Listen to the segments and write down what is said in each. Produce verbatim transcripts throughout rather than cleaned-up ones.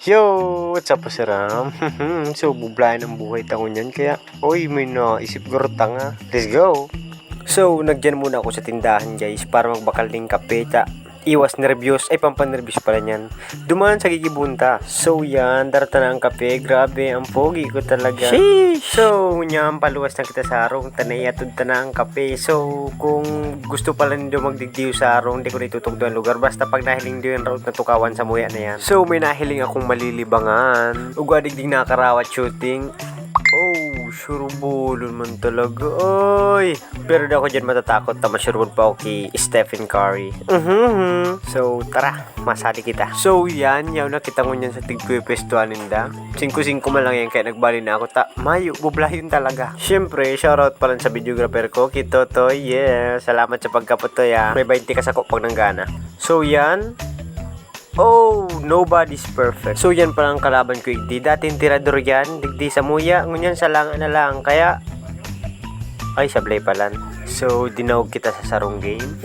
Yo! What's up, Pasiram? So, bublayan ang buhay ta ngunyan, kaya, oy, may naisip garo tanga. Let's go! So, nagyan muna ako sa tindahan, guys, para magbakal ning kape, ta iwas nerbiyos, ay, pampannerbiyos pala niyan. Duman sa gigibunta. So, yan, darata na ang kape. Grabe, ang pogi ko talaga. Sheesh! So, ngunyan, paluwas na kita sa harong, ta naiatod ta na ang kape. So, kung gusto pala nindo magdigdiyo sa harong, di ko na itutugdo ang lugar. Basta pag nahiling nindo yung route na tukawan sa muya na yan. So, may nahiling akong malilibangan. Ugwa digding nakarawat shooting. Oh, surubolon man talaga, oy! Pero di ako dyan matatakot, ta masurubol pa ako ki Stephen Curry. Mhm. So, tara, masali kita. So, yan, yaw na kita ngunyan sa tigpwepuestuhan ninda. Singko-singko man lang yan, kaya nagbali na ako, ta mayo, bublayon talaga. Siyempre, shoutout pa lang sa videographer ko, ki Totoy, yeah. Salamat sa pagkaputoy, ah. May baynte ka sako pag nanggana. So, yan. Oh, nobody's perfect. So, yan pala ang kalaban ko, igdi. Dating tirador yan, digdi sa muya, ngunyan sa langa na lang. Kaya, ay, sablay palan. So, dinaog kita sa sarong game.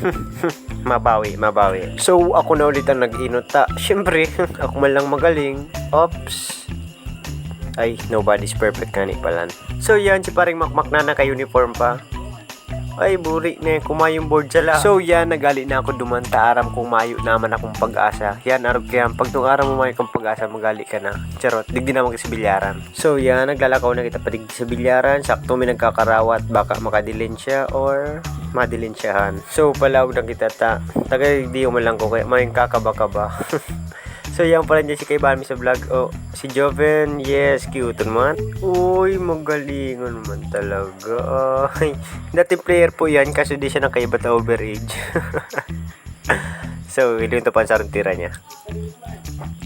Mabawi, mabawi. So, ako na ulit ang nag-inot, ta. Siyempre, ako man lang magaling. Oops. Ay, nobody's perfect ngani palan. So, yan, si paring Makmak na naka-uniform pa. Ay, buri na, kumayong board sa la. So, yan, nagali na ako duman, ta aram kong mayo naman akong pag-asa. Yan, arog kaya, pag tong aram mo mayo kang pag-asa, magali ka na. Charot, digdi naman kasi bilyaran. So, yan, naglalakaw na kita padigdi sa bilyaran. Sakto, may nagkakarawat, baka makadilen siya or madilensyahan. So, palaog na kita, ta. Tagay, di man lang ko kaya, may kakaba-kaba. So, yan pala niya si kaibahan mi sa vlog. Oh, si Joven, yes, cute naman. Uy, magalingon man talaga. Ay, dating player po yan, kaso di siya nakaiba ta overage. So, ito yung tapan sa tira niya.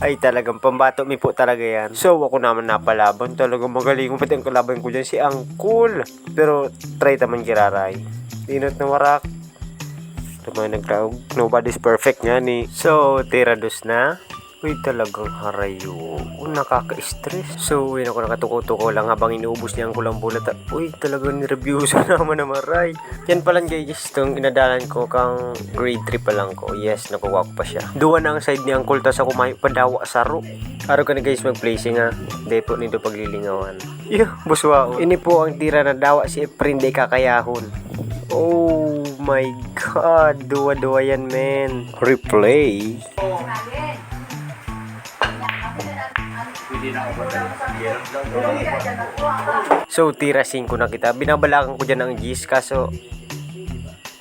Ay, talagang pambato mi po talaga yan. So, ako naman napalaban. Talagang magaling pati ang kalaban ko dyan, si Angkol. Pero, try taman giraray. Inot na warak. Tumay naglaog. Nobody's perfect nga ni. So, tira dos na. Uy, talagang harayo. Nakaka-stress. So, uy, ako nakatuko-tuko lang habang inuubos niya ang kulang bulat. Uy, talagang nerbyuso naman na maray. Yan palan, guys, itong inadalan ko kang grade three pa lang ko. Yes, nakuha ko pa siya. Duwa na ang side ni Angkol, tas ako mayo pa dawa saro. Araw ka na, guys, mag-placing, ha. Di po nindo paglilingawan. Iyo, buswao. Ini po ang tira na dawa si Efren di kakayahon. Oh my God, duwa-duwa yan, men. Replay. So, tira singko na kita. Binabalakan ko dyan ang gis, kaso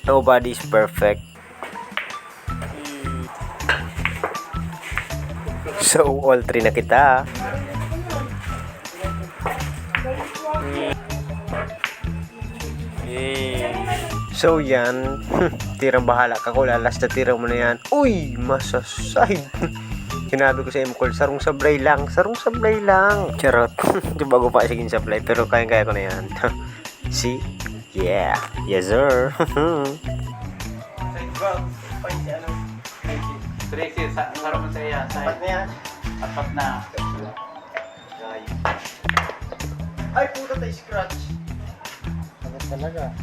nobody's perfect. So, all three na kita. So, yan. Tirang bahala ka, kulalas na tira mo na yan. Uy, masaside. Sinabi ko sa Angkol, sarong sablay lang, sarong sablay lang. Charot. Di bago pa, sige, sablay, pero kayang-kaya ko na yan. See? Yeah. Yes, sir. Tracy, sa, sa harap mo sa iya. Sa apat na yan. Apat na. Ay, puta, tayo scratch. Talaga.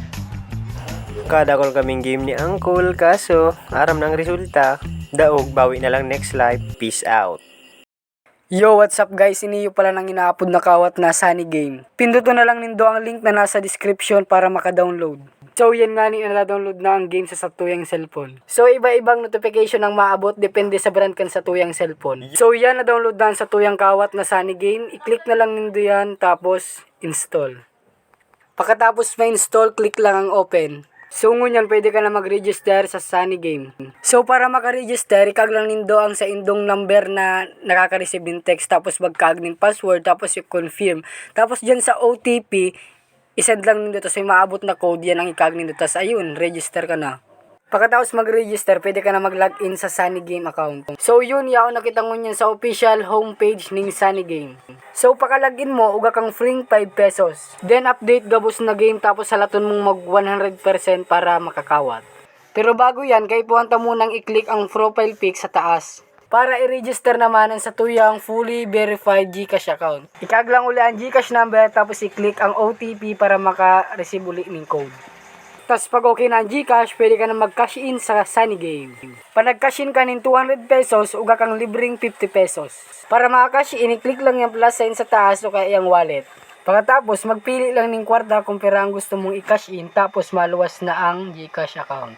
Kadakol kaming game ni Angkol, kaso aram na ang resulta. Daog, bawi na lang next live. Peace out. Yo, what's up guys? Ini iyo pala nang inaapod na kawat na Sunny Game. Pinduto na lang nindo ang link na nasa description para maka-download. So, yan nga ni, nadadownload na ang game sa satuyang cellphone. So, iba-ibang notification ang maabot depende sa brand kan satuyang cellphone. So, yan, na-download na ang satuyang kawat na Sunny Game. I-click na lang nindo yan, tapos install. Pakatapos ma-install, click lang ang open. So, ngunyan pwede ka na mag-register sa Sunny Game. So, para maka-register, ikaag lang nindo ang saindong number na nakaka-receive nin text, tapos magkaag nin password, tapos i-confirm. Tapos dyan sa O T P, i-send lang nindo, tas may maabot na code, yan ang ikaag nindo, tas ayun, register ka na. Pakatapos mag-register, pwede ka na mag-log in sa Sunny Game account. So yun, yaon na kita ngunyan sa official homepage ning Sunny Game. So paka-log in mo, uga kang free five pesos. Then update gabos na game, tapos halaton mong mag one hundred percent para makakawat. Pero bago yan, kaipuhan ta munang i-click ang profile pic sa taas. Para i-register naman ang satuyang fully verified GCash account. Ikaag lang uli ang GCash number tapos i-click ang O T P para maka-receive uli ning code. Tas pag okay na ang GCash, pwede ka na mag-cash in sa Sunny Game. Pag nag-cash in ka nin two hundred pesos, uga kang libreng fifty pesos. Para maka-cash in, i-click lang yung plus sign sa taas o kaya yung wallet. Pagkatapos, magpili lang ning kwarta kung pira ang gusto mong i-cash in, tapos maluwas na ang GCash account.